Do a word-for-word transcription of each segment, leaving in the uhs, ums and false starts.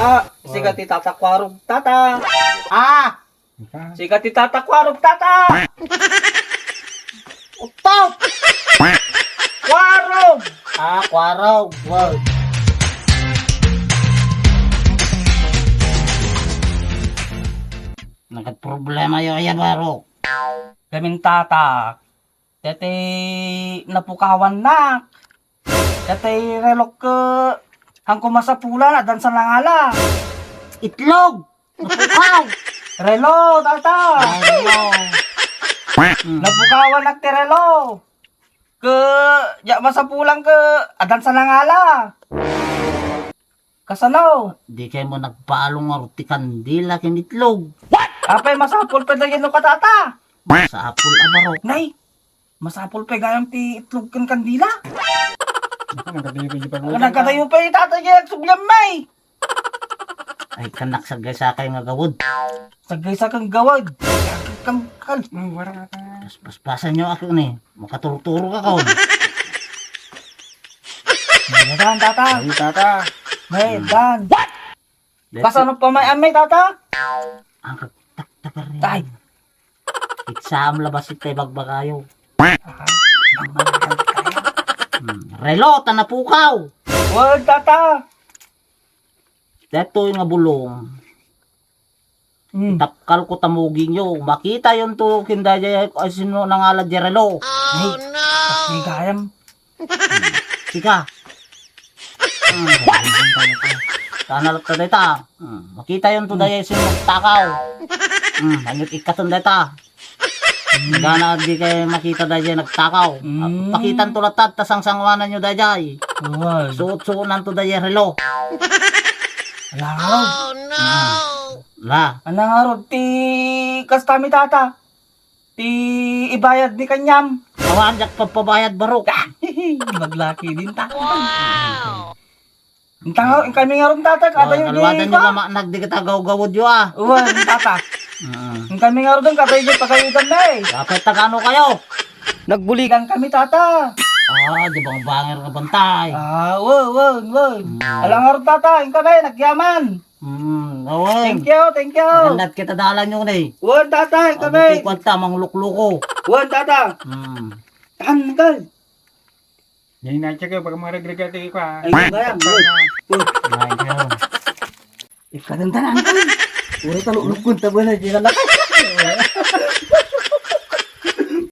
Ah, sika ti Tata Kwarog, Tata. Ah! Sika ti Tata Kwarog, Tata! Utop! Kwarog! Ah, Kwarog. Wow. Nagkaproblema yo, aya, Barok. Gamin, Tata. Daytoy napukawannak. Daytoy relok ket, hanko masapulan, addan sa nangala. Itlog! Napukaw! Relo, Tata! Ah, relo. Hmm. Napukawannak ti relo. Ket, diak masapulan ket, addan sa nangala. Kasano? Dikay met nagpaalong ngarud ti kandila ken itlog. Apay, masapul pay dayta no, Tata? Masapul a, Barok. Nay, masapul pay gayam ti itlog ken kandila. Naku, nagkadayo pay di pag-uwi. Nagkadayo pay, Tata, diay agsubliam, may. Ay, kanak, saggaysa kay nga gawed. Saggaysa kang gawed. Kam-, kal- Ay, wara ka. Pas-, paspasan yo ako ni. Makaturturok ako. May dan, Tata. Ay, Tata. May dan. What? Kasano pa may amay, Tata? Ang kagtaktakar niya. Ay. Iksaam labas itay bagbagayo. Aha. Hmm, relo, ta napukaw. Wen, Tata. Daytoy nga bulong. Hmm. Itapkal ko ta mugingyo. Makitayonto ken daydiay, ay, sino nangala diay relo. Ay, no! Ay, gayam. Sika. Hmm. Tana latta dayta. Hmm. Makitayonto daydiay sino nagtakaw. Hmm. Aniat ikkaton dayta. Gana dikay makita daydiay nagtakaw. Mm. Pakitanto latta ta sangsanguananyo daydiay. Wen. Suot-suonanto daydiay relo. Ala ngarud. Oh, no. Ah. La. Ala ngarud ti kasta mi, Tata. Ti ibayad ni kaniam. Awan diak pagpabayad, Barok. Maglaki din, Tata. Wow. Inta nga, inkami ngarud, Tata, kadayo di, aluadan yo kua. Lamaknak di kita gawgawod yo, ah. Wen, Tata. Mm. Inkami ngarud, kadayo di pagayodan na, eh. Dapat tagano kayo. Nagbuligan kami, Tata. Ah, di bang banger nga bantay? Ah, wen, wen, wen. Mm. Ala ngarud, Tata, inkami, nagyaman. Mm, awan. Thank you, thank you. Nagandat kita dalan yo, eh. Wen, Tata, inkami. Abuti ko anta, manglukloko. Wen, Tata. Mm. Tan, Uncle. Yan yung natsa kayo, baka maraglaga tayo pa. Ay, yung gayam, yun. Yun. Ay, yun. Ikaw, tanda na, Uncle. Puro talo, lukon, taba na, di na lang.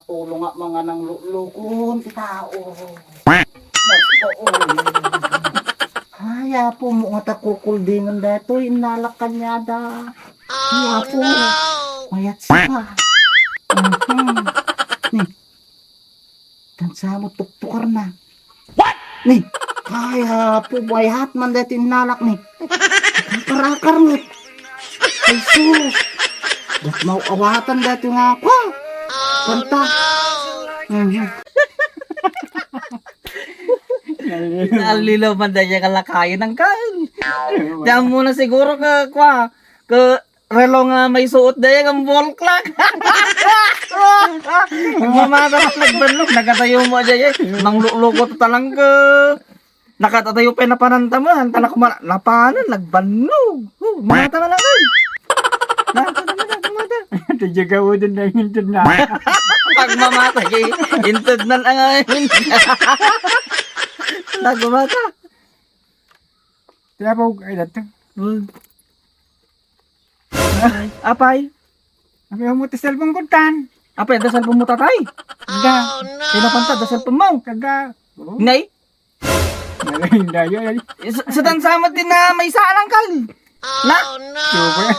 Tulong nga mga nang lu-, lukon, ti tao. Nagpaulong. Ay, apo mo, nga takukuldingan datoy, inalak kanyada. Ay, apo. Mayat siya pa. Mhm. Ni, Tan sa mo tuktukarna. What? Ni, ay, apo, bayat man daytoy inalak ni. Karakar met. Ay, sus. Dat mauawatan daytoy nga, kwa? Kanta. Mhm. Naallilaw man daytoy kalakayan, Uncle. Diyan mo na siguro ka, kwa, ka, relo nga maisuot dayta nga wall clock. Mamata nagbannog, nagkatayo mo dayta, eh. Manglukloko ta talangka. Nakatatayo pay napananta mo, anta na kuma-, napanan, nagbannog. Oh, mamata man lang, eh. Mamata, mamata, mamata. Ito, jagawadan na yung inted na. Pag mamata, eh, inted na lang, eh. Nagmamata. Kaya po, ay, dati. Hmm. Apay? Apay mo ti cellphone ko, tan. Apay, adda cellphone mo, tatay? Adda. Kaya napanta, adda cellphone mo? Kaga. Oo. Nay? Malain dayo, ay. Sa, sa tansa mo din na may saan, Uncle? Na? Super.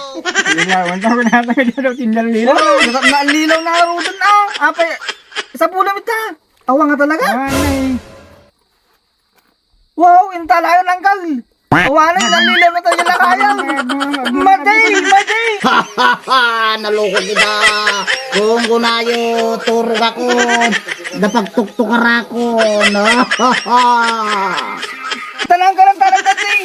Hindi na, wala ko na, wala ko na, tinalilaw. Oh, na, nalilaw na, Rudan, ah. Apay, sa pula mo ta. Awa nga talaga? Ah, nay. Wow, inta laeng, Uncle. Awanen, naliliw na tayo na kaya. Madi, madi. Naloko kita. Kung kunayo, turog ako. Napagtuktukarakon. Talang ka lang, talang ka, Jay.